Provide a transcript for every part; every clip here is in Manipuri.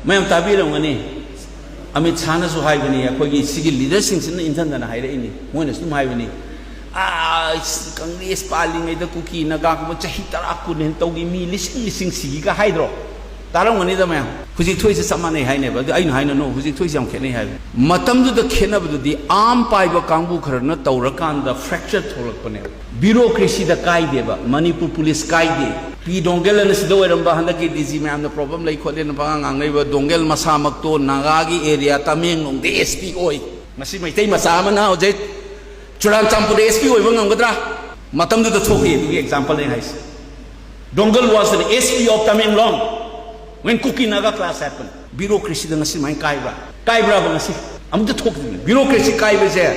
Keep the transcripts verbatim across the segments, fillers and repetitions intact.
ꯃꯌꯥꯝ ꯇꯥꯕꯤꯔꯝꯒꯅꯤ, ꯑꯃꯤꯠ ꯁꯥꯍꯅꯁꯨ ꯍꯥꯏꯕꯅꯤ, ꯑꯩꯈꯣꯏꯒꯤ ꯁꯤꯒꯤ ꯂꯤꯗꯔꯁꯤꯡꯁꯤꯅ ꯏꯟꯊꯟꯗꯅ ꯍꯥꯏꯔꯛꯏꯅꯤ꯫ ꯃꯣꯏꯅꯁꯨ ꯑꯗꯨꯝ ꯍꯥꯏꯕꯅꯤ, "ꯑꯥ, ꯀꯪꯒ꯭ꯔꯦꯁ ꯄꯥꯜꯂꯤꯉꯩꯗ ꯀꯨꯀꯤ ꯅꯥꯒꯥꯒꯨꯝꯕ ꯆꯍꯤ ꯇꯔꯥ ꯀꯨꯟ ꯍꯦꯟꯅ ꯇꯧꯈꯤ, ꯃꯤ ꯂꯤꯁꯤꯡ ꯂꯤꯁꯤꯡ ꯁꯤꯈꯤꯒ" ꯍꯥꯏꯗ꯭ꯔꯣ? ꯇꯥꯔꯝꯒꯅꯤꯗ ꯃꯌꯥꯝ꯫ ꯍꯧꯖꯤꯛ ꯊꯣꯛꯏꯁꯦ ꯆꯞ ꯃꯥꯟꯅꯩ ꯍꯥꯏꯅꯦꯕ꯫ ꯑꯗꯨ ꯑꯩꯅ ꯍꯥꯏꯅ, "No, ꯍꯧꯖꯤꯛ ꯊꯣꯛꯏꯁꯦ ꯌꯥꯝ ꯈꯦꯠꯅꯩ" ꯍꯥꯏꯕ꯫ ꯃꯇꯝꯗꯨꯗ ꯈꯦꯠꯅꯕꯗꯨꯗꯤ ꯑꯥꯝ ꯄꯥꯏꯕ ꯀꯥꯡꯕꯨ ꯈꯔꯅ ꯇꯧꯔꯀꯥꯟꯗ ꯐ꯭ꯔꯦꯛꯆꯔ ꯊꯣꯛꯂꯛꯄꯅꯦꯕ꯫ ꯕ꯭ꯌꯨꯔꯣꯀ꯭ꯔꯦꯁꯤꯗ ꯀꯥꯏꯗꯦꯕ, ꯃꯅꯤꯄꯨꯔ ꯄꯨꯂꯤꯁ ꯀꯥꯏꯗꯦ꯫ ꯄꯤ ꯗꯣꯡꯒꯦꯜ ꯑꯅ ꯁꯤꯗ ꯑꯣꯏꯔꯝꯕ, ꯍꯟꯗꯛꯀꯤ ꯗꯤ ꯖꯤ ꯃꯌꯥꯝꯅ ꯄ꯭ꯔꯣꯕ꯭ꯂꯦꯝ ꯂꯩ ꯈꯣꯠꯂꯦꯅ ꯄꯉꯥꯡ ꯉꯥꯡꯅꯔꯤꯕ ꯗꯣꯡꯒꯦꯜ ꯃꯁꯥꯃꯛꯇꯣ ꯅꯥꯒꯥꯒꯤ ꯑꯦꯔꯤꯌꯥ ꯇꯃꯦꯡꯂꯣꯡꯗ ꯑꯦꯁ ꯄꯤ ꯑꯣꯏ꯫ ꯉꯁꯤ ꯃꯩꯇꯩ ꯃꯆꯥ ꯑꯃꯅ ꯍꯧꯖꯤꯛ ꯆꯨꯔꯥꯟꯆꯥꯟꯄꯨꯔꯗ ꯑꯦꯁ ꯄꯤ ꯑꯣꯏꯕ ꯉꯝꯒꯗ꯭ꯔꯥ? ꯃꯇꯝꯗꯨꯗ ꯊꯣꯛꯈꯤ꯫ ꯑꯗꯨꯒꯤ ꯑꯦꯛꯖꯥꯝꯄꯜꯅꯦ ꯍꯥꯏꯁꯦ꯫ Dongal was the S P of Tamenglong when Kuki Naga clash happened. ꯕ꯭ꯌꯨꯔꯣꯀ꯭ꯔꯦꯁꯤꯗ ꯉꯁꯤ ꯁꯨꯃꯥꯏꯅ ꯀꯥꯏꯕ꯭ꯔꯥ? ꯀꯥꯏꯕ꯭ꯔꯥꯕ ꯉꯁꯤ? ꯑꯃꯨꯛꯇ ꯊꯣꯛꯇ꯭ꯔꯤꯕꯅꯤ꯫ ꯕ꯭ꯌꯨꯔꯣꯀ꯭ꯔꯦꯁꯤ ꯀꯥꯏꯕꯁꯦ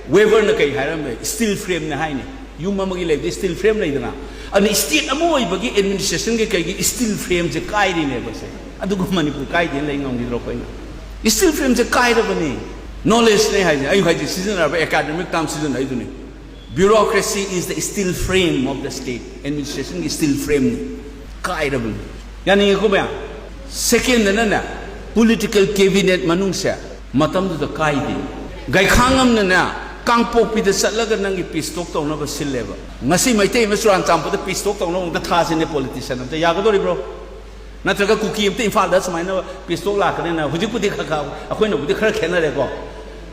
ꯋꯦꯕꯔꯅ ꯀꯩ ꯍꯥꯏꯔꯝꯃꯦ? ꯁ꯭ꯇꯤꯜ ꯐ꯭ꯔꯦꯝꯅꯦ ꯍꯥꯏꯅꯤ꯫ ꯌꯨꯝ ꯑꯃꯒꯤ ꯂꯩꯕꯗꯤ ꯁ꯭ꯇꯤꯜ ꯐ꯭ꯔꯦꯝ ꯂꯩꯗꯅ, ꯑꯗꯨꯅ ꯁ꯭ꯇꯦꯠ ꯑꯃ ꯑꯣꯏꯕꯒꯤ ꯑꯦꯗꯃꯤꯅꯤꯁꯇ꯭ꯔꯦꯁꯟꯒꯤ ꯀꯩꯒꯤ ꯁ꯭ꯇꯤꯜ ꯐ꯭ꯔꯦꯝꯁꯦ ꯀꯥꯏꯔꯤꯅꯦꯕ ꯁꯦ꯫ ꯑꯗꯨꯒ ꯃꯅꯤꯄꯨꯔ ꯀꯥꯏꯗꯦꯅ ꯂꯩ ꯉꯝꯈꯤꯗ꯭ꯔꯣ ꯑꯩꯈꯣꯏꯅ? ꯁ꯭ꯇꯤꯜ ꯐ꯭ꯔꯦꯝꯁꯦ ꯀꯥꯏꯔꯕꯅꯤ꯫ ꯅꯣꯂꯦꯖꯅꯦ ꯍꯥꯏꯁꯦ꯫ ꯑꯩ ꯍꯥꯏꯁꯦ ꯁꯤꯖꯤꯟꯅꯔꯕ ꯑꯦꯀꯥꯗꯃꯤꯛ ꯇꯥꯝ ꯁꯤꯖꯤꯟꯅꯩꯗꯨꯅꯤ꯫ Bureaucracy is the steel frame of the state. ꯑꯦꯗꯃꯤꯅꯤꯁꯇ꯭ꯔꯦꯁꯟꯒꯤ ꯁ꯭ꯇꯤꯜ ꯐ꯭ꯔꯦꯝꯅꯤ꯫ ꯀꯥꯏꯔꯕꯅꯤ꯫ ꯌꯥꯅꯤꯡꯉꯤꯀꯣ ꯃꯌꯥꯝ? ꯁꯦꯀꯦꯟꯗꯅꯅꯦ, ꯄꯣꯂꯤꯇꯤꯀꯦꯜ ꯀꯦꯕꯤꯅꯦꯠ ꯃꯅꯨꯡꯁꯦ ꯃꯇꯝꯗꯨꯗ ꯀꯥꯏꯗꯦ꯫ ꯒꯥꯏꯈꯥꯡꯉꯝꯅꯅꯦ ꯀꯥꯡꯄꯣꯛꯄꯤꯗ ꯆꯠꯂꯒ ꯅꯪꯒꯤ ꯄꯤꯁ ꯇꯣꯛ ꯇꯧꯅꯕ ꯁꯤꯜꯂꯦꯕ꯫ ꯉꯁꯤ ꯃꯩꯇꯩ ꯑꯃ ꯆꯨꯔꯥꯟꯆꯥꯟꯄꯨꯔꯗ ꯄꯤꯁ ꯇꯣꯛ ꯇꯧꯅꯕ ꯑꯝꯇ ꯊꯥꯁꯤꯅꯦ ꯄꯣꯂꯤꯇꯤꯁꯤꯌꯥꯟ ꯑꯝꯇ꯫ ꯌꯥꯒꯗꯧꯔꯤꯕ꯭ꯔꯣ? ꯅꯠꯇ꯭ꯔꯒ ꯀꯨꯀꯤ ꯑꯝꯇ ꯏꯝꯐꯥꯜꯗ ꯁꯨꯃꯥꯏꯅ ꯄꯤꯁ ꯇꯣꯛ ꯂꯥꯛꯀꯅꯤꯅ? ꯍꯧꯖꯤꯛꯄꯨꯗꯤ ꯈꯔ ꯈꯔ ꯑꯩꯈꯣꯏꯅꯕꯨꯗꯤ ꯈꯔ ꯈꯦꯠꯅꯔꯦꯀꯣ꯫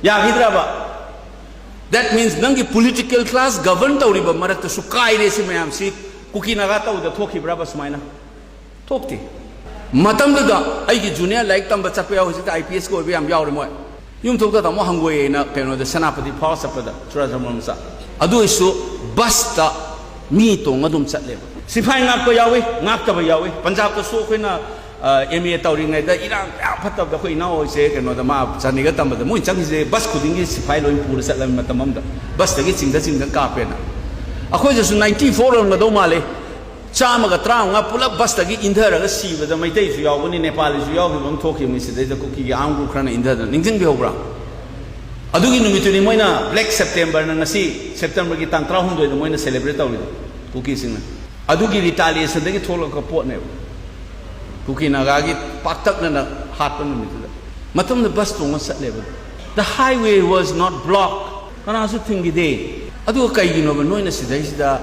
ꯌꯥꯈꯤꯗ꯭ꯔꯕ? That means ꯅꯪꯒꯤ ꯄꯣꯂꯤꯇꯤꯀꯦꯜ ꯀ꯭ꯂꯥꯁ ꯒꯕꯔꯟ ꯇꯧꯔꯤꯕ ꯃꯔꯛꯇꯁꯨ ꯀꯥꯏꯔꯦ꯫ ꯁꯤ ꯃꯌꯥꯝꯁꯤ ꯀꯨꯀꯤ ꯅꯥꯒꯥ ꯇꯧꯕꯗ ꯊꯣꯛꯈꯤꯕ꯭ꯔꯕ ꯁꯨꯃꯥꯏꯅ? ꯊꯣꯛꯇꯦ꯫ ꯃꯇꯝꯗꯨꯗ ꯑꯩꯒꯤ ꯖꯨꯅꯤꯌꯔ ꯂꯥꯏꯔꯤꯛ ꯇꯝꯕ ꯆꯠꯄ ꯌꯥꯎ, ꯍꯧꯖꯤꯛꯇ ꯑꯥꯏ ꯄꯤ ꯑꯦꯁꯀ ꯑꯣꯏꯕ ꯌꯥꯝ ꯌꯥꯎꯔꯦ ꯃꯣꯏ꯫ ꯌꯨꯝꯊꯣꯛꯇ ꯇꯥꯃꯣ ꯍꯪꯒꯣꯏꯌꯦꯅ ꯀꯩꯅꯣꯗ ꯁꯦꯅꯥꯄꯇꯤ ꯐꯥꯎꯔ ꯆꯠꯄꯗ ꯆꯨꯔꯥꯆꯥꯟꯄꯨꯔ ꯃꯆꯥ꯫ ꯑꯗꯨ ꯑꯣꯏꯁꯨ ꯕꯁꯇ ꯃꯤ ꯇꯣꯡꯉ ꯑꯗꯨꯝ ꯆꯠꯂꯦꯕ꯫ ꯁꯤꯐꯥꯏ ꯉꯥꯛꯄ ꯌꯥꯎꯏ, ꯉꯥꯛꯇꯕ ꯌꯥꯎꯏ꯫ ꯄꯟꯖꯥꯕꯇꯁꯨ ꯑꯩꯈꯣꯏꯅ, ꯑ, ꯑꯦꯝ ꯑꯦ ꯇꯧꯔꯤꯉꯩꯗ ꯏꯔꯥꯡ ꯌꯥꯝ ꯐꯠꯇꯕꯗ ꯑꯩꯈꯣꯏ ꯏꯅꯥꯎ ꯍꯣꯏꯁꯦ ꯀꯩꯅꯣꯗ ꯃꯥ ꯆꯥꯟꯗꯤꯒꯔ ꯇꯝꯕꯗ ꯃꯣꯏ ꯆꯪꯉꯤꯁꯦ ꯕꯁ ꯈꯨꯗꯤꯡꯒꯤ ꯁꯤꯐꯥꯏ ꯂꯣꯏ ꯄꯨꯔ ꯆꯠꯂꯕ ꯃꯇꯝ ꯑꯃꯗ꯫ ꯕꯁꯇꯒꯤ ꯆꯤꯡꯊ ꯆꯤꯡꯊ ꯀꯥꯞꯄꯦꯅ꯫ ꯑꯩꯈꯣꯏꯗꯁꯨ ꯅꯥꯏꯟꯇꯤ ꯐꯣꯔ ꯑꯣꯏꯔꯝꯒꯗꯧ ꯃꯥꯜꯂꯦ꯫ ꯆꯥꯝꯃꯒ ꯇꯔꯥꯃꯉꯥ ꯄꯨꯂꯞ ꯕꯁꯇꯒꯤ ꯏꯟꯊꯔꯒ ꯁꯤꯕꯗ ꯃꯩꯇꯩꯁꯨ ꯌꯥꯎꯕꯅꯤ, ꯅꯦꯄꯥꯂꯤꯁꯨ ꯌꯥꯎꯈꯤꯕ ꯑꯃ ꯊꯣꯛꯈꯤꯕꯅꯤ ꯁꯤꯗꯩꯗ ꯀꯨꯀꯤꯒꯤ ꯑꯥꯔꯝ ꯒ꯭ꯔꯨꯞ ꯈꯔꯅ ꯏꯟꯊꯗꯅ꯫ ꯅꯤꯡꯁꯤꯡꯕꯤꯍꯧꯕ꯭ꯔꯥ? ꯑꯗꯨꯒꯤ ꯅꯨꯃꯤꯠꯇꯨꯅꯤ ꯃꯣꯏꯅ ꯕ꯭ꯂꯦꯛ ꯁꯦꯞꯇꯦꯝꯕꯔꯅ ꯉꯁꯤ ꯁꯦꯞꯇꯦꯝꯕꯔꯒꯤ ꯇꯥꯡ ꯇꯔꯥꯍꯨꯝꯗꯣꯏꯗ ꯃꯣꯏꯅ ꯁꯦꯂꯦꯕ꯭ꯔꯦꯠ ꯇꯧꯔꯤꯗꯣ, ꯀꯨꯀꯤꯁꯤꯡꯅ꯫ ꯑꯗꯨꯒꯤ ꯔꯤꯇꯥꯂꯤꯌꯦꯁꯟꯗꯒꯤ ꯊꯣꯛꯂꯛꯄ ꯄꯣꯠꯅꯦꯕ꯫ ꯀꯨꯀꯤ ꯅꯥꯒꯥꯒꯤ ꯄꯥꯛꯇꯛꯅꯅ ꯍꯥꯠꯄ ꯅꯨꯃꯤꯠꯇꯨꯗ꯫ ꯃꯇꯝꯗ ꯕꯁ ꯇꯣꯡꯉ ꯆꯠꯂꯦꯕ꯫ The highway was not blocked. ꯀꯅꯥꯁꯨ ꯊꯤꯡꯈꯤꯗꯦ꯫ ꯑꯗꯨꯒ ꯀꯩꯒꯤꯅꯣꯕ ꯅꯣꯏꯅ ꯁꯤꯗꯩꯁꯤꯗ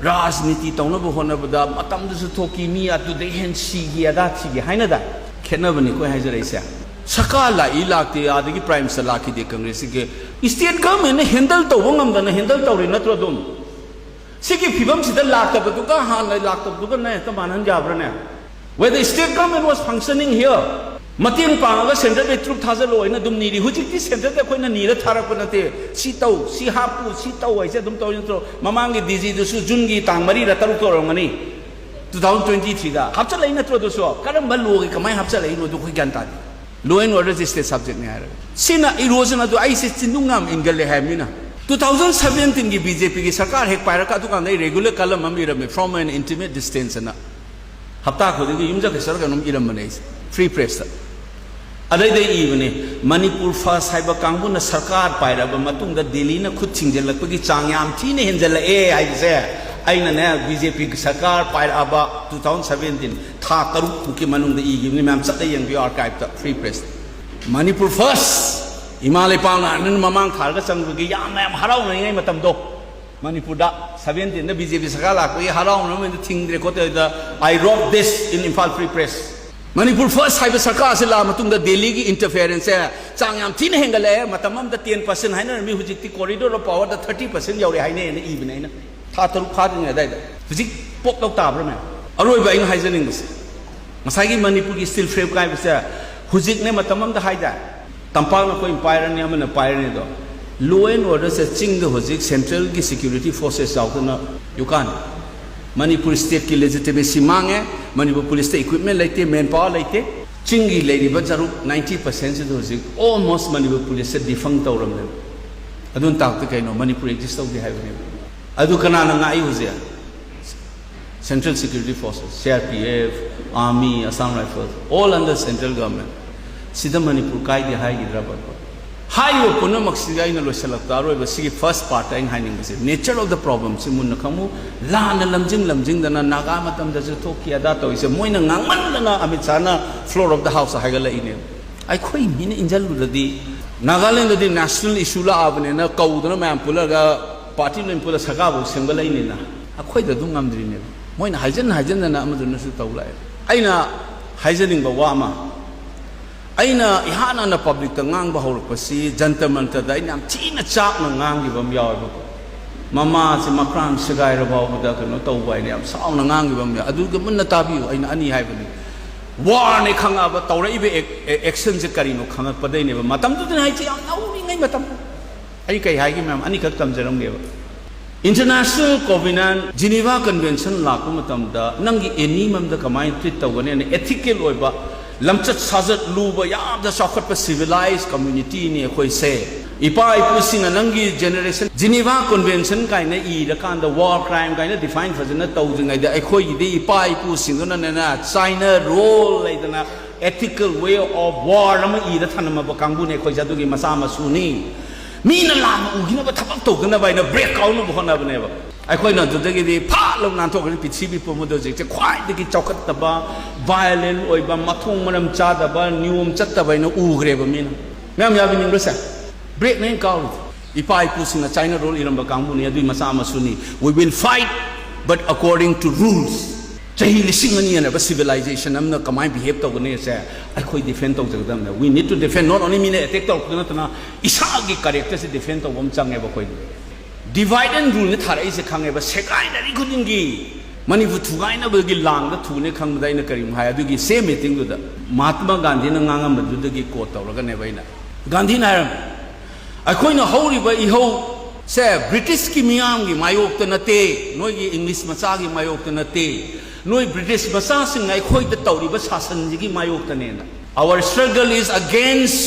ꯔꯥꯖꯅꯤꯇꯤ ꯇꯧꯅꯕ ꯍꯣꯠꯅꯕꯗ ꯃꯇꯝꯗꯨꯁꯨ ꯊꯣꯛꯈꯤ, ꯃꯤ ꯑꯗꯨꯗꯩ ꯍꯦꯟ ꯁꯤꯒꯤ, ꯑꯗꯥ ꯊꯤꯒꯤ ꯍꯥꯏꯅꯗ? ꯈꯦꯠꯅꯕꯅꯤꯀꯣ ꯑꯩ ꯍꯥꯏꯖꯔꯛꯏꯁꯦ꯫ ꯁꯔꯀꯥꯔ ꯂꯥꯛꯏ ꯂꯥꯛꯇꯦ, ꯑꯗꯒꯤ ꯄ꯭ꯔꯥꯏꯝ ꯃꯤꯅꯤꯁꯇꯔ ꯂꯥꯛꯈꯤꯗꯦ ꯀꯪꯒ꯭ꯔꯦꯁꯁꯤꯒꯤ꯫ ꯁ꯭ꯇꯦꯠ ꯒꯚꯔꯟꯃꯦꯟꯅ ꯍꯦꯟꯗꯜ ꯇꯧꯕ ꯉꯝꯗꯅ ꯍꯦꯟꯗꯜ ꯇꯧꯔꯤ ꯅꯠꯇ꯭ꯔꯣ ꯑꯗꯨꯝ? ꯁꯤꯒꯤ ꯐꯤꯕꯝꯁꯤꯗ ꯂꯥꯛꯇꯕꯗꯨꯒ ꯍꯥꯟꯅ ꯂꯥꯛꯇꯕꯗꯨꯒ ꯅꯪ ꯍꯦꯛꯇ ꯃꯥꯟꯅꯍꯟ ꯌꯥꯕ꯭ꯔꯥꯅꯦ? Whether state government was functioning here? ꯃꯇꯦꯡ ꯄꯥꯡꯉꯒ ꯁꯦꯟꯇꯔꯗ ꯇ꯭ꯔꯨꯞ ꯊꯥꯖꯜꯂꯣ ꯍꯥꯏꯅ ꯑꯗꯨꯝ ꯅꯤꯔꯤ꯫ ꯍꯧꯖꯤꯛꯇꯤ ꯁꯦꯟꯇꯔꯗ ꯑꯩꯈꯣꯏꯅ ꯅꯤꯔ ꯊꯥꯔꯛꯄ ꯅꯠꯇꯦ꯫ ꯁꯤ ꯇꯧ, ꯁꯤ ꯍꯥꯞꯄꯨ, ꯁꯤ ꯇꯧ ꯍꯥꯏꯁꯦ ꯑꯗꯨꯝ ꯇꯧꯔꯤ ꯅꯠꯇ꯭ꯔꯣ? ꯃꯃꯥꯡꯒꯤ ꯗꯤ ꯖꯤꯗꯨꯁꯨ ꯖꯨꯟꯒꯤ ꯇꯥꯡ ꯃꯔꯤꯔ ꯇꯔꯨꯛꯇ ꯑꯣꯏꯔꯝꯒꯅꯤ, ꯇꯨ ꯊꯥꯎꯖꯟ ꯇ꯭ꯋꯦꯟꯇꯤ ꯊ꯭ꯔꯤꯗ ꯍꯥꯞꯆꯜꯂꯛꯏ ꯅꯠꯇ꯭ꯔꯣ? ꯑꯗꯨꯁꯨ ꯀꯔꯝꯕ ꯂꯣꯒꯤ ꯀꯃꯥꯏꯅ ꯍꯥꯞꯆꯜꯂꯛꯏꯅꯣ ꯑꯗꯨ ꯑꯩꯈꯣꯏ ꯒ꯭ꯌꯥꯟ ꯇꯥꯗꯦ꯫ Law and order ꯁꯤ ꯁ꯭ꯇꯦꯠ ꯁꯕꯖꯦꯛꯅꯤ ꯍꯥꯏꯔꯒ꯫ ꯁꯤꯅ erosion ꯑꯗꯨ ꯑꯩꯁꯦ ꯆꯤꯟꯗꯨꯡ ꯌꯥꯝ ꯏꯟꯒꯜꯂꯦ ꯍꯥꯏꯕꯅꯤꯅ꯫ ꯇꯨ ꯊꯥꯎꯖꯟ ꯁꯕꯦꯟꯇꯤꯟꯒꯤ ꯕꯤ ꯖꯦ ꯄꯤꯒꯤ ꯁꯔꯀꯥꯔ ꯍꯦꯛ ꯄꯥꯏꯔꯒ ꯑꯗꯨꯀꯥꯟꯗ ꯑꯩ regular column ꯑꯃ ꯏꯔꯝꯃꯤ, From an Intimate Distance ꯑꯅ꯫ ꯍꯞꯇꯥ ꯈꯨꯗꯤꯡꯒꯤ ꯌꯨꯝꯖꯀꯩꯁꯔꯒ ꯑꯗꯨꯝ ꯏꯔꯝꯕꯅꯦ ꯑꯩꯁꯦ, Free Press ꯇ꯫ ꯑꯗꯩꯗ ꯑꯩ ꯏꯕꯅꯦ, ꯃꯅꯤꯄꯨꯔ ꯐꯥꯁ ꯍꯥꯏꯕ ꯀꯥꯡꯕꯨꯅ ꯁꯔꯀꯥꯔ ꯄꯥꯏꯔꯛꯑꯕ ꯃꯇꯨꯡꯗ ꯗꯦꯜꯂꯤꯅ ꯈꯨꯠ ꯊꯤꯡꯖꯤꯜꯂꯛꯄꯒꯤ ꯆꯥꯡ ꯌꯥꯝ ꯊꯤꯅ ꯍꯦꯟꯖꯜꯂꯛꯑꯦ ꯍꯥꯏꯕꯁꯦ ꯑꯩꯅꯅꯦ, ꯕꯤ ꯖꯦ ꯄꯤ ꯁꯔꯀꯥꯔ ꯄꯥꯏꯔꯛꯑꯕ ꯇꯨ ꯊꯥꯎꯖꯟ ꯁꯕꯦꯟꯇꯤꯟ ꯊꯥ ꯇꯔꯨꯛ ꯃꯨꯛꯀꯤ ꯃꯅꯨꯡꯗ ꯏꯈꯤꯕꯅꯤ꯫ ꯃꯌꯥꯝ ꯆꯠꯂ ꯌꯦꯡꯕꯤꯌꯨ archive ꯇ, Free Press꯫ ꯃꯅꯤꯄꯨꯔ ꯐꯥꯁ, ꯏꯃꯥ ꯂꯩꯄꯥꯛꯅ ꯑꯗꯨꯅ ꯃꯃꯥꯡ ꯊꯥꯔꯒ ꯆꯪꯕꯒꯤ ꯌꯥꯝꯅ ꯌꯥꯝ ꯍꯔꯥꯎꯅꯔꯤꯉꯩ ꯃꯇꯝꯗꯣ꯫ ꯃꯅꯤꯄꯨꯔꯗ ꯁꯕꯦꯟꯇꯤꯟꯗ ꯕꯤ ꯖꯦ ꯄꯤ ꯁꯔꯀꯥꯔ ꯂꯥꯛꯄꯒꯤ ꯍꯔꯥꯎꯅꯕ ꯊꯤꯡꯗ꯭ꯔꯦ ꯈꯣꯠꯇ꯭ꯔꯦ ꯍꯥꯏꯗ, I wrote this in Imphal Free Press꯫ Manipur ꯐꯥꯁ ꯍꯥꯏꯕ ꯁꯔꯀꯥꯔꯁꯤ ꯂꯥꯛꯑ ꯃꯇꯨꯡꯗ ꯗꯦꯜꯂꯤꯒꯤ interference ꯁꯦ ꯆꯥꯡ ꯌꯥꯝ ꯊꯤꯅ ꯍꯦꯟꯒꯠꯂꯛꯑꯦ꯫ ꯃꯇꯝ ꯑꯃꯗ ten percent ꯍꯥꯏꯅꯔꯝꯃꯤ, ꯍꯧꯖꯤꯛꯇꯤ corridor of power the thirty percent ꯌꯧꯔꯦ ꯍꯥꯏꯅꯩꯅ ꯏꯕꯅꯦ ꯑꯩꯅ꯫ ꯊꯥ ꯇꯔꯨꯛ ꯐꯥꯗ꯭ꯔꯤꯉꯩ ꯑꯗꯥꯏꯗ꯫ ꯍꯧꯖꯤꯛ ꯄꯣꯞ ꯂꯧ ꯇꯥꯕ꯭ꯔꯥ ꯃꯌꯥꯝ? ꯑꯔꯣꯏꯕ ꯑꯩꯅ ꯍꯥꯏꯖꯅꯤꯡꯕꯁꯦ, ꯉꯁꯥꯏꯒꯤ ꯃꯅꯤꯄꯨꯔꯒꯤ steel frame ꯀꯥꯏꯕꯁꯦ ꯍꯧꯖꯤꯛꯅꯦ, ꯃꯇꯝ ꯑꯃꯗ ꯍꯥꯏꯗꯥꯏ, ꯇꯝꯄꯥꯛꯅ ꯑꯩꯈꯣꯏꯅ ꯄꯥꯏꯔꯅꯤ, ꯑꯃꯅ ꯄꯥꯏꯔꯅꯤ ꯑꯗꯣ꯫ Law and order ꯁꯦ ꯆꯤꯡꯗ ꯍꯧꯖꯤꯛ central ꯒꯤ security forces ꯌꯥꯎꯗꯅ you can't꯫ ꯃꯅꯤꯄꯨꯔ state ꯀꯤ legitimacy ꯃꯥꯡꯉꯦ, ꯃꯅꯤꯄꯨꯔ ꯄꯨꯂꯤꯁꯇ equipment ꯂꯩꯇꯦ, man power ꯂꯩꯇꯦ꯫ ꯆꯤꯡꯒꯤ ꯂꯩꯔꯤꯕ ꯁꯔꯨꯛ ninety percent ꯁꯤꯗ ꯍꯧꯖꯤꯛ almost ꯃꯅꯤꯄꯨꯔ ꯄꯨꯂꯤꯁꯁꯦ defund ꯇꯧꯔꯝꯅꯦꯕ꯫ ꯑꯗꯨꯅ ꯇꯥꯛꯇꯤ ꯀꯩꯅꯣ? ꯃꯅꯤꯄꯨꯔ exist ꯇꯧꯗꯦ ꯍꯥꯏꯕꯅꯦꯕ꯫ ꯑꯗꯨ ꯀꯅꯥꯅ ꯉꯥꯛꯏ ꯍꯧꯖꯤꯛ? Central Security Forces, C R P F, Army, Assam Rifles, all under central government꯫ ꯁꯤꯗ ꯃꯅꯤꯄꯨꯔ ꯀꯥꯏꯗꯦ ꯍꯥꯏꯈꯤꯗ꯭ꯔꯕ? ꯍꯥꯏꯔꯤꯕ ꯄꯨꯝꯅꯃꯛꯁꯤꯒ ꯑꯩꯅ ꯂꯣꯏꯁꯤꯜꯂꯛꯇ ꯑꯔꯣꯏꯕ ꯁꯤꯒꯤ first part ꯑꯩꯅ ꯍꯥꯏꯅꯤꯡꯕꯁꯦ, nature of the problemꯁꯤ ꯃꯨꯟꯅ ꯈꯪꯉꯨ꯫ ꯂꯥꯟꯅ ꯂꯝꯖꯤꯡ ꯂꯝꯖꯤꯡꯗꯅ ꯅꯥꯒꯥ ꯃꯇꯝꯗꯁꯨ ꯊꯣꯛꯈꯤ ꯑꯗꯥ ꯇꯧꯔꯤꯁꯦ, ꯃꯣꯏꯅ ꯉꯥꯡꯃꯟꯗꯅ Amit ꯁꯥꯍꯅ floor of the house ꯍꯥꯏꯒꯠꯂꯛꯏꯅꯦ꯫ ꯑꯩꯈꯣꯏ ꯃꯤꯅ ꯏꯟꯖꯜꯂꯨꯔꯗꯤ, ꯅꯥꯒꯥꯂꯦꯟꯗꯗꯤ national issue ꯂꯥꯛꯑꯕꯅꯤꯅ ꯀꯧꯗꯅ ꯃꯌꯥꯝ ꯄꯨꯜꯂꯒ party ꯂꯣꯏ ꯄꯨꯜꯂ ꯁꯔꯀꯥꯔꯐꯥꯎ ꯁꯦꯝꯒꯠꯂꯛꯏꯅꯤꯅ, ꯑꯩꯈꯣꯏꯗ ꯑꯗꯨꯝ ꯉꯝꯗ꯭ꯔꯤꯅꯦꯕ꯫ ꯃꯣꯏꯅ ꯍꯥꯏꯖꯟ ꯍꯥꯏꯖꯟꯗꯅ ꯑꯃꯗꯨꯅꯁꯨ ꯇꯧ ꯂꯥꯛꯑꯦ꯫ ꯑꯩꯅ ꯍꯥꯏꯖꯅꯤꯡꯕ ꯋꯥ ꯑꯃ, ꯑꯩꯅ ꯏꯍꯥꯟ ꯍꯥꯟꯅ publicꯇ ꯉꯥꯡꯕ ꯍꯧꯔꯛꯄꯁꯤ ꯖꯟꯇꯔ ꯃꯟꯇꯔꯗ ꯑꯩꯅ ꯌꯥꯝ ꯊꯤꯅ ꯆꯥꯛꯅ ꯉꯥꯡꯈꯤꯕ ꯑꯃ ꯌꯥꯎꯋꯦꯕꯀꯣ꯫ ꯃꯃꯥꯁꯦ ꯃꯈ꯭ꯔꯥꯝ ꯁꯦꯒꯥꯏꯔ ꯐꯥꯎꯕꯗ ꯀꯩꯅꯣ ꯇꯧꯕ ꯍꯥꯏꯅ ꯌꯥꯝ ꯁꯥꯎꯅ ꯉꯥꯡꯈꯤꯕ ꯑꯃ ꯌꯥꯎꯋꯦ꯫ ꯑꯗꯨꯒ ꯃꯨꯟꯅ ꯇꯥꯕꯤꯌꯨ, ꯑꯩꯅ ꯑꯅꯤ ꯍꯥꯏꯕꯅꯤ꯫ Warꯅꯦ ꯈꯪꯉꯛꯑꯕ, ꯇꯧꯔꯛꯏꯕ ꯑꯦꯛ-, ꯑꯦ-, actionꯁꯦ ꯀꯔꯤꯅꯣ ꯈꯪꯉꯛꯄꯗꯩꯅꯦꯕ꯫ ꯃꯇꯝꯗꯨꯗꯅ ꯑꯩꯁꯦ ꯌꯥꯝ ꯅꯧꯔꯤꯉꯩ ꯃꯇꯝ꯫ ꯑꯩ ꯀꯩ ꯍꯥꯏꯒꯦ ꯃꯌꯥꯝ, ꯑꯅꯤꯈꯛ ꯇꯝꯖꯔꯝꯒꯦꯕ꯫ International Covenant, Geneva Convention ꯂꯥꯛꯄ ꯃꯇꯝꯗ ꯅꯪꯒꯤ enemy ꯑꯃꯗ ꯀꯃꯥꯏꯅ treat ꯇꯧꯒꯅꯤ ꯍꯥꯏꯅ ethical ꯑꯣꯏꯕ, ꯂꯝꯆꯠ ꯁꯥꯖꯠ ꯂꯨꯕ, ꯌꯥꯝꯅ ꯆꯥꯎꯈꯠꯄ civilized communityꯅꯤ ꯑꯩꯈꯣꯏꯁꯦ꯫ ꯏꯄꯥ ꯏꯄꯨꯁꯤꯡꯅ ꯅꯪꯒꯤ generation Geneva Convention ꯀꯥꯏꯅ ꯏꯔꯀꯥꯟꯗ war crime ꯀꯥꯏꯅ define ꯐꯖꯅ ꯇꯧꯗ꯭ꯔꯤꯉꯩꯗ ꯑꯩꯈꯣꯏꯒꯤꯗꯤ ꯏꯄꯥ ꯏꯄꯨꯁꯤꯡꯗꯨꯅꯅꯦ China rule ꯂꯩꯗꯅ ethical way of war ꯑꯃ ꯏꯔ ꯊꯅꯝꯃꯕ ꯀꯥꯡꯕꯨꯅꯦ ꯑꯩꯈꯣꯏꯁꯦ꯫ ꯑꯗꯨꯒꯤ ꯃꯆꯥ ꯃꯁꯨꯅꯤ꯫ ꯃꯤꯅ ꯂꯥꯟꯅ ꯎꯈꯤꯅꯕ ꯊꯕꯛ ꯇꯧꯗꯅꯕ ꯍꯥꯏꯅ break ꯀꯥꯎꯅꯕ ꯍꯣꯠꯅꯕꯅꯦꯕ꯫ ꯑꯩꯈꯣꯏꯅ ꯑꯗꯨꯗꯒꯤꯗꯤ ꯐꯥꯠ ꯂꯧ ꯅꯥꯟꯊꯣꯛꯈ꯭ꯔꯦ꯫ ꯄ꯭ꯔꯤꯊꯤꯕꯤ ꯄꯨꯝꯕꯗ ꯍꯧꯖꯤꯛꯁꯦ ꯈ꯭ꯋꯥꯏꯗꯒꯤ ꯆꯥꯎꯈꯠꯇꯕ, violent ꯑꯣꯏꯕ, ꯃꯊꯣꯡ ꯃꯔꯝ ꯆꯥꯗꯕ, ꯅꯤꯌꯣꯝ ꯆꯠꯇꯕ ꯍꯥꯏꯅ ꯎꯈ꯭ꯔꯦꯕ ꯃꯤꯅ꯫ ꯃꯌꯥꯝ ꯌꯥꯕꯤꯅꯤꯡꯕ꯭ꯔꯁꯦ? Breakꯅ ꯍꯦꯟꯅ ꯀꯥꯎꯔꯤꯗꯣ꯫ ꯏꯄꯥ ꯏꯄꯨꯁꯤꯡꯅ China rule ꯏꯔꯝꯕ ꯀꯥꯡꯕꯨꯅꯤ, ꯑꯗꯨꯒꯤ ꯃꯆꯥ ꯃꯁꯨꯅꯤ꯫ We will fight, but according to rules. ꯆꯍꯤ ꯂꯤꯁꯤꯡ ꯑꯅꯤ ꯍꯦꯟꯅꯕ civilization ꯑꯃꯅ ꯀꯃꯥꯏꯅ behave ꯇꯧꯒꯅꯤ ꯍꯥꯏꯁꯦ ꯑꯩꯈꯣꯏ defend ꯇꯧꯖꯒꯗꯕꯅꯦ꯫ We need to defend, not only ꯃꯤꯅ attack ꯇꯧꯔꯛꯄꯗ ꯅꯠꯇꯅ ꯏꯁꯥꯒꯤ characterꯁꯦ defend ꯇꯧꯕ ꯑꯃ ꯆꯪꯉꯦꯕ ꯑꯩꯈꯣꯏꯗꯤ꯫ Divide and ruleꯅ ꯊꯥꯔꯛꯏꯁꯦ ꯈꯪꯉꯦꯕ꯫ ꯁꯦꯒꯥꯏꯅꯔꯤ ꯈꯨꯗꯤꯡꯒꯤ ꯃꯅꯤꯄꯨꯔ ꯊꯨꯒꯥꯏꯅꯕꯒꯤ ꯂꯥꯡꯗ ꯊꯨꯅꯦ ꯈꯪꯕꯗ ꯑꯩꯅ ꯀꯔꯤꯒꯨꯝꯕ ꯍꯥꯏ, ꯑꯗꯨꯒꯤ same meetingꯗꯨꯗ ꯃꯍꯥꯇꯃꯥ ꯒꯥꯟꯙꯤꯅ ꯉꯥꯡꯉꯝꯕꯗꯨꯗꯒꯤ quote ꯇꯧꯔꯒꯅꯦꯕ ꯑꯩꯅ꯫ ꯒꯥꯟꯙꯤꯅ ꯍꯥꯏꯔꯝꯃꯤ, ꯑꯩꯈꯣꯏꯅ ꯍꯧꯔꯤꯕ ꯏꯍꯧꯁꯦ Britishꯀꯤ ꯃꯤꯌꯥꯝꯒꯤ ꯃꯥꯌꯣꯛꯇ ꯅꯠꯇꯦ, ꯅꯣꯏꯒꯤ English ꯃꯆꯥꯒꯤ ꯃꯥꯌꯣꯛꯇ ꯅꯠꯇꯦ, ꯅꯣꯏ British ꯃꯆꯥꯁꯤꯡꯅ ꯑꯩꯈꯣꯏꯗ ꯇꯧꯔꯤꯕ ꯁꯥꯁꯟꯁꯤꯒꯤ ꯃꯥꯌꯣꯛꯇꯅꯦꯅ꯫ Our struggle is against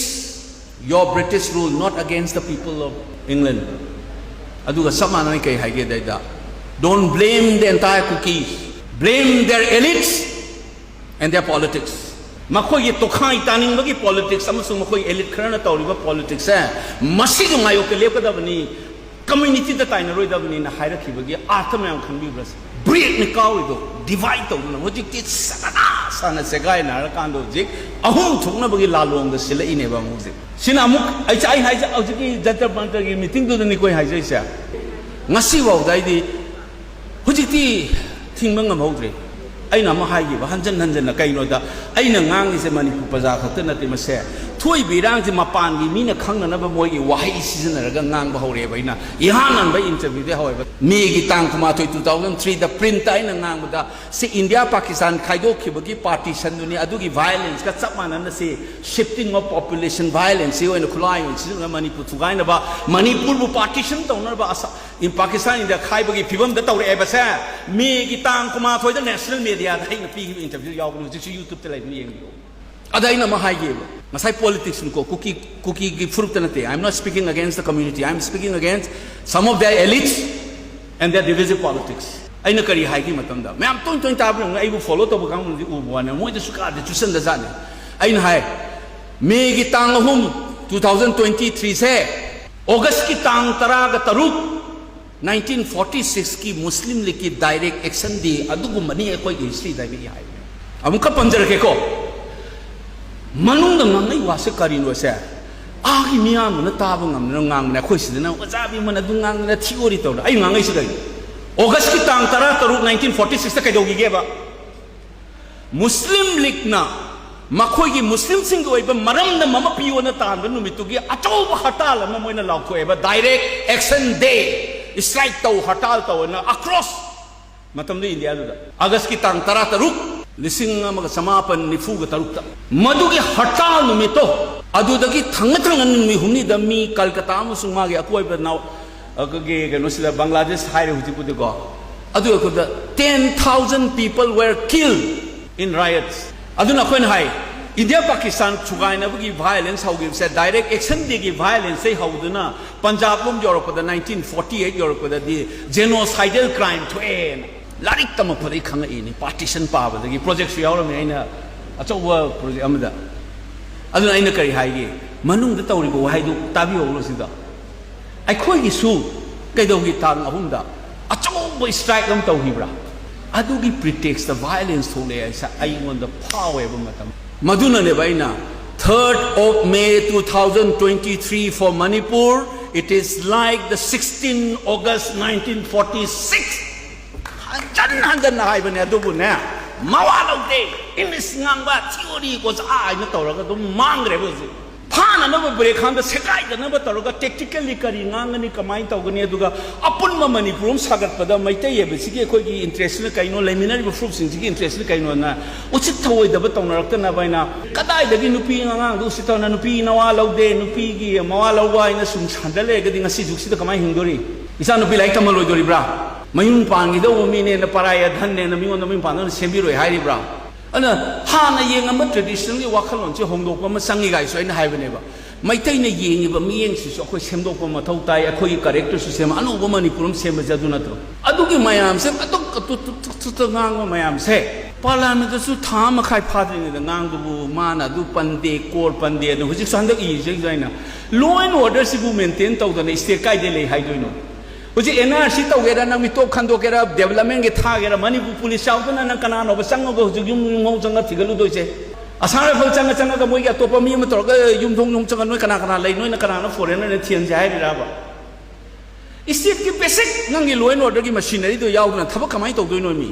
your British rule, not against the people of England. ꯑꯗꯨꯒ ꯆꯞ ꯃꯥꯟꯅꯅ ꯀꯩ ꯍꯥꯏꯒꯦ ꯑꯗꯩꯗ, don't blame the entire Kukis, blame their elites and their politics. ꯃꯈꯣꯏꯒꯤ ꯇꯣꯈꯥꯏ ꯇꯥꯅꯤꯡꯕꯒꯤ ꯄꯣꯂꯤꯇꯤꯛꯁ ꯑꯃꯁꯨꯡ ꯃꯈꯣꯏ ꯑꯦꯂꯤꯠ ꯈꯔꯅ ꯇꯧꯔꯤꯕ ꯄꯣꯂꯤꯇꯤꯛꯁꯁꯦ ꯃꯁꯤꯒꯤ ꯃꯥꯌꯣꯛꯇ ꯂꯦꯞꯀꯗꯕꯅꯤ, ꯀꯝꯃ꯭ꯌꯨꯅꯤꯇꯤꯗ ꯇꯥꯏꯅꯔꯣꯏꯗꯕꯅꯤꯅ ꯍꯥꯏꯔꯛꯈꯤꯕꯒꯤ ꯑꯥꯔꯊ ꯃꯌꯥꯝ ꯈꯪꯕꯤꯕ꯭ꯔꯥ? ꯕ꯭ꯔꯦꯛꯅ ꯀꯥꯎꯔꯤꯗꯣ, ꯗꯤꯚꯥꯏꯠ ꯇꯧꯗꯅ ꯍꯧꯖꯤꯛꯇꯤ ꯁꯅꯥ ꯁꯥꯅ ꯁꯦꯒꯥꯏꯅꯔꯀꯥꯟꯗ ꯍꯧꯖꯤꯛ ꯑꯍꯨꯝ ꯊꯣꯛꯅꯕꯒꯤ ꯂꯥꯂꯣꯡꯗ ꯁꯤꯜꯂꯛꯏꯅꯦꯕ ꯑꯃꯨꯛ ꯍꯧꯖꯤꯛ꯫ ꯁꯤꯅ ꯑꯃꯨꯛ ꯑꯩ ꯑꯩ ꯍꯥꯏꯁꯦ ꯍꯧꯖꯤꯛꯀꯤ ꯖꯟꯇꯔ ꯃꯟꯇꯔꯒꯤ ꯃꯤꯇꯤꯡꯗꯨꯗꯅꯤꯀꯣ ꯑꯩ ꯍꯥꯏꯖꯔꯤꯁꯦ꯫ ꯉꯁꯤꯐꯥꯎꯗ ꯑꯩꯗꯤ ꯍꯧꯖꯤꯛꯇꯤ ꯊꯤꯡꯕ ꯉꯝꯍꯧꯗ꯭ꯔꯦ꯫ ꯑꯩꯅ ꯑꯃ ꯍꯥꯏꯈꯤꯕ ꯍꯟꯖꯟ ꯍꯟꯖꯟꯅ, ꯀꯩꯅꯣꯗ ꯑꯩꯅ ꯉꯥꯡꯉꯤꯁꯦ ꯃꯅꯤꯄꯨꯔ ꯄ꯭ꯔꯖꯥ ꯈꯛꯇ ꯅꯠꯇꯦ, ꯃꯁꯦ ꯊꯣꯛꯏꯕ ꯏꯔꯥꯡꯁꯦ ꯃꯄꯥꯟꯒꯤ ꯃꯤꯅ ꯈꯪꯅꯅꯕ ꯃꯣꯏꯒꯤ ꯋꯥꯍꯩ ꯁꯤꯖꯤꯟꯅꯔꯒ ꯉꯥꯡꯕ ꯍꯧꯔꯛꯑꯦꯕ꯫ ꯑꯩꯅ ꯏꯍꯥꯟ ꯍꯥꯟꯕ ꯏꯟꯇꯔꯚ꯭ꯌꯨꯗ ꯍꯧꯋꯦꯕ, ꯃꯦꯒꯤ ꯇꯥꯡ ꯀꯨꯟꯃꯥꯊꯣꯏ, two thousand three ꯗ ꯄ꯭ꯔꯤꯟꯇ ꯑꯩꯅ ꯉꯥꯡꯕꯗ, ꯁꯤ ꯏꯟꯗꯤꯌꯥ ꯄꯥꯀꯤꯁꯇꯥꯟ ꯈꯥꯏꯗꯣꯛꯈꯤꯕꯒꯤ ꯄꯥꯔꯇꯤꯁꯟꯗꯨꯅꯤ, ꯑꯗꯨꯒꯤ ꯚꯥꯏꯑꯣꯂꯦꯟꯁꯀ ꯆꯞ ꯃꯥꯟꯅꯅ ꯁꯤ shifting of population violence ꯁꯤ ꯑꯣꯏꯅ ꯈꯨꯠꯂꯥꯏ ꯑꯣꯏꯅ ꯁꯤꯖꯤꯟꯅꯔꯒ ꯃꯅꯤꯄꯨꯔ ꯊꯨꯒꯥꯏꯅꯕ, ꯃꯅꯤꯄꯨꯔꯕꯨ ꯄꯥꯔꯇꯤꯁꯟ ꯇꯧꯅꯕ ꯑꯁ-, ꯏꯝ-, ꯄꯥꯀꯤꯁꯇꯥꯟ ꯏꯟꯗꯤꯌꯥ ꯈꯥꯏꯕꯒꯤ ꯐꯤꯕꯝꯗ ꯇꯧꯔꯛꯑꯦꯕꯁꯦ꯫ ꯃꯦꯒꯤ ꯇꯥꯡ ꯀꯨꯟꯃꯥꯊꯣꯏꯗ ꯅꯦꯁꯅꯦꯜ ꯃꯦꯗꯤꯌꯥꯗ ꯑꯩꯅ ꯄꯤꯈꯤꯕ ꯏꯟꯇꯔꯚ꯭ꯌꯨ ꯌꯥꯎꯕꯅꯤ, ꯍꯧꯖꯤꯛꯁꯨ ꯌꯨꯇ꯭ꯌꯨꯕꯇ ꯂꯩꯕꯅꯤ, ꯌꯦꯡꯕꯤꯌꯨ꯫ ꯑꯗ ꯑꯩꯅ ꯑꯃ ꯍꯥꯏꯒꯦꯕ, ꯉꯁꯥꯏ ꯄꯣꯂꯤꯇꯤꯛꯁꯅꯤꯀꯣ, ꯀꯨꯀꯤ, ꯀꯨꯀꯤꯒꯤ ꯐꯨꯔꯨꯞꯇ ꯅꯠꯇꯦ, I am not speaking against the community, I am speaking against some of their elites and their divisive politics꯫ ꯑꯩꯅ ꯀꯔꯤ ꯍꯥꯏꯒꯦ ꯃꯇꯝꯗ, ꯃꯌꯥꯝ ꯇꯣꯏ ꯇꯣꯏꯅ ꯇꯥꯕ ꯌꯥꯎꯅ, ꯑꯩꯕꯨ ꯐꯣꯂꯣ ꯇꯧꯕ ꯀꯥꯡꯕꯨꯅꯗꯤ ꯎꯕ ꯋꯥꯅꯤ, ꯃꯣꯏꯗꯁꯨ ꯀꯥꯗꯤ ꯆꯨꯁꯟꯗ ꯖꯥꯠꯅꯤ꯫ ꯑꯩꯅ ꯍꯥꯏ, ꯃꯦꯒꯤ ꯇꯥꯡ ꯑꯍꯨꯝ, two thousand twenty three ꯁꯦ, ꯑꯣꯒꯁꯀꯤ ꯇꯥꯡ ꯇꯔꯥꯒ ꯇꯔꯨꯛ, nineteen forty six ꯀꯤ ꯃꯨꯁꯂꯤꯝ ꯂꯤꯒꯀꯤ ꯗꯥꯏꯔꯦꯛ ꯑꯦꯛꯁꯟ ꯗꯦ ꯑꯗꯨꯒꯨꯝꯕꯅꯤ ꯑꯩꯈꯣꯏꯒꯤ ꯍꯤꯁꯇ꯭ꯔꯤꯗ ꯍꯥꯏꯕ ꯌꯥꯏ꯫ ꯑꯃꯨꯛꯀ ꯄꯟꯖꯔꯛꯀꯦꯀꯣ, ꯃꯅꯨꯡꯗ ꯉꯥꯡꯅꯩ ꯋꯥꯁꯦ ꯀꯔꯤꯅꯣꯁꯦ ꯑꯥꯒꯤ ꯃꯤꯌꯥꯝꯗꯨꯅ ꯇꯥꯕ ꯉꯝꯗꯅ ꯉꯥꯡꯕꯅꯦ, ꯑꯩꯈꯣꯏ ꯁꯤꯗꯅ ꯑꯣꯖꯥ ꯕꯤꯃꯟ ꯑꯗꯨ ꯉꯥꯡꯗꯅ ꯊꯤꯑꯣꯔꯤ ꯇꯧꯗꯅ꯫ ꯑꯩ ꯉꯥꯡꯉꯛꯏꯁꯤ ꯀꯩꯅꯣ? ꯑꯣꯒꯁꯀꯤ ꯇꯥꯡ ꯇꯔꯥ ꯇꯔꯨꯛ, nineteen forty six ꯇ ꯀꯩꯗꯧꯈꯤꯒꯦꯕ? ꯃꯨꯁꯂꯤꯝ ꯂꯤꯒꯅ ꯃꯈꯣꯏꯒꯤ ꯃꯨꯁꯂꯤꯝꯁꯤꯡꯒꯤ ꯑꯣꯏꯕ ꯃꯔꯝꯗꯝ ꯑꯃ ꯄꯤꯌꯣꯅ ꯇꯥꯟꯕ ꯅꯨꯃꯤꯠꯇꯨꯒꯤ ꯑꯆꯧꯕ ꯍꯔꯇꯥꯜ ꯑꯃ ꯃꯣꯏꯅ ꯂꯥꯎꯊꯣꯛꯑꯦꯕ, ꯗꯥꯏꯔꯦꯛ ꯑꯦꯛꯁꯟ ꯗꯦ, ꯁ꯭ꯇ꯭ꯔꯥꯏꯛ ꯇꯧ, ꯍꯔꯇꯥꯜ ꯇꯧꯑꯅ, ꯑꯦꯀ꯭ꯔꯣꯁ ꯃꯇꯝꯗꯨ ꯏꯟꯗꯤꯌꯥꯗꯨꯗ꯫ ꯑꯥꯒꯁꯀꯤ ꯇꯥꯡ ꯇꯔꯥ ꯇꯔꯨꯛ, ꯂꯤꯁꯤꯡ ꯑꯃꯒ ꯆꯃꯥꯄꯟ ꯅꯤꯐꯨꯒ ꯇꯔꯨꯛꯇ ꯃꯗꯨꯒꯤ ꯍꯔꯇꯥꯜ ꯅꯨꯃꯤꯠꯇꯣ, ꯑꯗꯨꯗꯒꯤ ꯊꯪꯅ ꯊꯪꯅ ꯅꯨꯃꯤꯠ ꯍꯨꯝꯅꯤꯗ ꯃꯤ ꯀꯜꯀꯇꯥ ꯑꯃꯁꯨꯡ ꯃꯥꯒꯤ ꯑꯀꯣꯏꯕ ꯅꯥꯎ-, ꯑꯩꯈꯣꯏꯒꯤ ꯀꯩꯅꯣꯁꯤꯗ, ꯕꯪꯒ꯭ꯂꯥꯗꯦꯁ ꯍꯥꯏꯔꯦ ꯍꯧꯖꯤꯛꯄꯨꯗꯤꯀꯣ, ꯑꯗꯨ ꯑꯩꯈꯣꯏꯗ ten thousand people were killed in riots꯫ ꯑꯗꯨꯅ ꯑꯩꯈꯣꯏꯅ ꯍꯥꯏ, ꯏꯟꯗꯤꯌꯥ ꯄꯥꯀꯤꯁꯇꯥꯟ ꯊꯨꯒꯥꯏꯅꯕꯒꯤ ꯚꯥꯏꯑꯣꯂꯦꯟꯁ ꯍꯧꯈꯤꯕꯁꯦ, ꯗꯥꯏꯔꯦꯛ ꯑꯦꯛꯁꯟ ꯗꯦꯒꯤ ꯚꯥꯏꯑꯣꯂꯦꯟꯁꯇꯩ ꯍꯧꯗꯨꯅ ꯄꯟꯖꯥꯕ ꯂꯣꯝ ꯌꯧꯔꯛꯄꯗ, nineteen forty eight ꯌꯧꯔꯛꯄꯗꯗꯤ ꯖꯦꯅꯣꯁꯥꯏꯗꯦꯜ ꯀ꯭ꯔꯥꯏꯝ ꯊꯣꯛꯑꯦꯅ ꯂꯥꯏꯔꯤꯛ ꯇꯝꯃꯛꯄꯗꯒꯤ ꯈꯪꯉꯛꯏꯅꯤ꯫ ꯄꯥꯔꯇꯤꯁꯟ ꯄꯥꯕꯗꯒꯤ, ꯄ꯭ꯔꯣꯖꯦꯛꯁꯨ ꯌꯥꯎꯔꯝꯃꯤ ꯑꯩꯅ ꯑꯆꯧꯕ ꯄ꯭ꯔꯣꯖꯦꯛ ꯑꯃꯗ꯫ ꯑꯗꯨꯅ ꯑꯩꯅ ꯀꯔꯤ ꯍꯥꯏꯒꯦ? ꯃꯅꯨꯡꯗ ꯇꯧꯔꯤꯕ ꯋꯥꯍꯩꯗꯨ ꯇꯥꯕꯤꯍꯧꯔꯣ ꯁꯤꯗ꯫ ꯑꯩꯈꯣꯏꯒꯤꯁꯨ ꯀꯩꯗꯧꯒꯤ ꯇꯥꯡ ꯑꯍꯨꯝꯗ ꯑꯆꯧꯕ ꯁ꯭ꯇ꯭ꯔꯥꯏꯛ ꯑꯃ ꯇꯧꯈꯤꯕ꯭ꯔꯥ? ꯑꯗꯨꯒꯤ ꯄ꯭ꯔꯤꯇꯦꯛꯁꯇ ꯚꯥꯏꯑꯣꯂꯦꯟꯁ ꯊꯣꯛꯂꯛꯑꯦ ꯍꯥꯏꯁꯦ ꯑꯩꯉꯣꯟꯗ ꯐꯥꯎꯋꯦꯕ ꯃꯇꯝ꯫ ꯃꯗꯨꯅꯅꯦꯕ ꯑꯩꯅ, "Third of May two thousand twenty-three for Manipur, it is like the sixteen August nineteen forty-six." ꯍꯟꯖꯟ ꯍꯟꯖꯟꯅ ꯍꯥꯏꯕꯅꯦ, ꯑꯗꯨꯕꯨꯅꯦ, ꯃꯋꯥ ꯂꯧꯗꯦ꯫ ꯏꯪꯂꯤꯁ ꯉꯥꯡꯕ, ꯊꯤꯑꯣꯔꯤ ꯑꯣꯖꯥ ꯍꯥꯏꯅ ꯇꯧꯔꯒ ꯑꯗꯨꯝ ꯃꯥꯡꯈ꯭ꯔꯦꯕ ꯍꯧꯖꯤꯛ꯫ ꯐꯥꯅꯅꯕ, ꯕ꯭ꯔꯦꯛ ꯈꯥꯡꯗ ꯁꯦꯒꯥꯏꯗꯅꯕ ꯇꯧꯔꯒ ꯇꯦꯛꯇꯤꯀꯦꯜꯂꯤ ꯀꯔꯤ ꯉꯥꯡꯒꯅꯤ, ꯀꯃꯥꯏꯅ ꯇꯧꯒꯅꯤ, ꯑꯗꯨꯒ ꯑꯄꯨꯟꯕ ꯃꯅꯤꯄꯨꯔ ꯑꯃ ꯁꯥꯒꯠꯄꯗ ꯃꯩꯇꯩ ꯍꯥꯏꯕꯁꯤꯒꯤ ꯑꯩꯈꯣꯏꯒꯤ ꯏꯟꯇꯔꯦꯁꯁꯤꯅ ꯀꯩꯅꯣ, ꯂꯩꯃꯤꯟꯅꯔꯤꯕ ꯐꯨꯔꯨꯞꯁꯤꯡꯁꯤꯒꯤ ꯏꯟꯇꯔꯦꯁꯁꯤꯅ ꯀꯩꯅꯣꯅ ꯎꯆꯤꯠ ꯊꯑꯣꯏꯗꯕ ꯇꯧꯅꯔꯛꯇꯅꯕ ꯍꯥꯏꯅ, ꯀꯗꯥꯏꯗꯒꯤ ꯅꯨꯄꯤ ꯑꯉꯥꯡꯗꯨ ꯎꯆꯤꯠ ꯊꯑꯣꯏꯅ ꯅꯨꯄꯤ ꯅꯋꯥ ꯂꯧꯗꯦ, ꯅꯨꯄꯤꯒꯤ ꯃꯋꯥ ꯂꯧꯕ ꯍꯥꯏꯅ ꯁꯨꯝ ꯁꯥꯟꯗ ꯂꯩꯔꯒꯗꯤ ꯉꯁꯤ ꯖꯨꯛꯁꯤꯗ ꯀꯃꯥꯏꯅ ꯍꯤꯡꯗꯣꯔꯤ? ꯏꯆꯥ ꯅꯨꯄꯤ ꯂꯥꯏꯔꯤꯛ ꯇꯝꯍꯜꯂꯣꯏꯗꯣꯔꯤꯕ꯭ꯔꯥ? ꯃꯌꯨꯝ ꯄꯥꯟꯈꯤꯗꯧꯕ ꯃꯤꯅꯦꯅ ꯄꯔꯥꯏ ꯑꯙꯟꯅꯦꯅ ꯃꯤꯉꯣꯟꯗ ꯃꯌꯨꯝ ꯄꯥꯟꯗꯧꯅ ꯁꯦꯝꯕꯤꯔꯣꯏ ꯍꯥꯏꯔꯤꯕ꯭ꯔꯥ? ꯑꯗꯨꯅ ꯍꯥꯟꯅ ꯌꯦꯡꯉꯝꯕ ꯇ꯭ꯔꯦꯗꯤꯁꯅꯦꯜꯒꯤ ꯋꯥꯈꯜꯂꯣꯟꯁꯦ ꯍꯣꯡꯗꯣꯛꯄ ꯑꯃ ꯆꯪꯉꯤ ꯀꯥꯏꯁꯨ ꯑꯩꯅ ꯍꯥꯏꯕꯅꯦꯕ꯫ ꯃꯩꯇꯩꯅ ꯌꯦꯡꯉꯤꯕ ꯃꯤꯠꯌꯦꯡꯁꯤꯁꯨ ꯑꯩꯈꯣꯏ ꯁꯦꯝꯗꯣꯛꯄ ꯃꯊꯧ ꯇꯥꯏ꯫ ꯑꯩꯈꯣꯏꯒꯤ ꯀꯔꯦꯛꯇꯔꯁꯨ ꯁꯦꯝꯕ, ꯑꯅꯧꯕ ꯃꯅꯤꯄꯨꯔ ꯑꯃ ꯁꯦꯝꯕꯁꯦ ꯑꯗꯨ ꯅꯠꯇ꯭ꯔꯣ? ꯑꯗꯨꯒꯤ ꯃꯌꯥꯝꯁꯦ ꯑꯗꯨꯝ ꯑꯇꯨ-, ꯇꯨ-, ꯇꯨ-, ꯇꯨ-, ꯇꯨ-, ꯇꯨ ꯉꯥꯡꯕ ꯃꯌꯥꯝꯁꯦ, ꯄꯥꯔꯂꯥꯃꯦꯟꯠꯇꯁꯨ ꯊꯥ ꯃꯈꯥꯏ ꯐꯥꯗ꯭ꯔꯤꯉꯩꯗ ꯉꯥꯡꯕꯕꯨ ꯃꯥꯅ ꯑꯗꯨ ꯄꯟꯗꯦ, ꯀꯣꯔ ꯄꯟꯗꯦ, ꯑꯗꯨ ꯍꯧꯖꯤꯛꯁꯨ ꯍꯟꯗꯛ ꯏꯔꯤꯁꯦ ꯑꯩꯅ law and order ꯁꯤꯕꯨ maintain ꯇꯧꯗꯅ state ꯀꯥꯏꯗꯩ ꯂꯩ ꯍꯥꯏꯗꯣꯏꯅꯣ? ꯍꯧꯖꯤꯛ N R C ꯇꯧꯒꯦꯔꯥ, ꯅꯪ ꯃꯤꯇꯣꯞ ꯈꯟꯗꯣꯛꯀꯦꯔꯥ, development ꯀꯤ ꯊꯥꯒꯦꯔꯥ, ꯃꯅꯤꯄꯨꯔ ꯄꯨꯂꯤꯁ ꯌꯥꯎꯗꯅ ꯅꯪ ꯀꯅꯥꯅꯣꯕ ꯆꯪꯉꯒ ꯍꯧꯖꯤꯛ ꯌꯨꯝ ꯌꯨꯝꯍꯧ ꯆꯪꯉ ꯊꯤꯒꯠꯂꯨꯗꯣꯏꯁꯦ? ꯑꯁꯥꯝ ꯔꯥꯏꯐꯜ ꯆꯪꯉ ꯆꯪꯉꯒ ꯃꯣꯏꯒꯤ ꯑꯇꯣꯞꯄ ꯃꯤ ꯑꯃ ꯇꯧꯔꯒ ꯌꯨꯝꯊꯣꯡ ꯌꯨꯝ ꯆꯪꯉ ꯅꯣꯏ ꯀꯅꯥ ꯀꯅꯥ ꯂꯩ, ꯅꯣꯏꯅ ꯀꯅꯥꯅꯣ foreigner ꯅ ꯊꯤꯍꯟꯁꯦ ꯍꯥꯏꯔꯤꯔꯕ? State ꯀꯤ basic ꯅꯪꯒꯤ law and order ꯒꯤ machinery ꯗꯣ ꯌꯥꯎꯗꯅ ꯊꯕꯛ ꯀꯃꯥꯏꯅ ꯇꯧꯗꯣꯏꯅꯣ ꯃꯤ?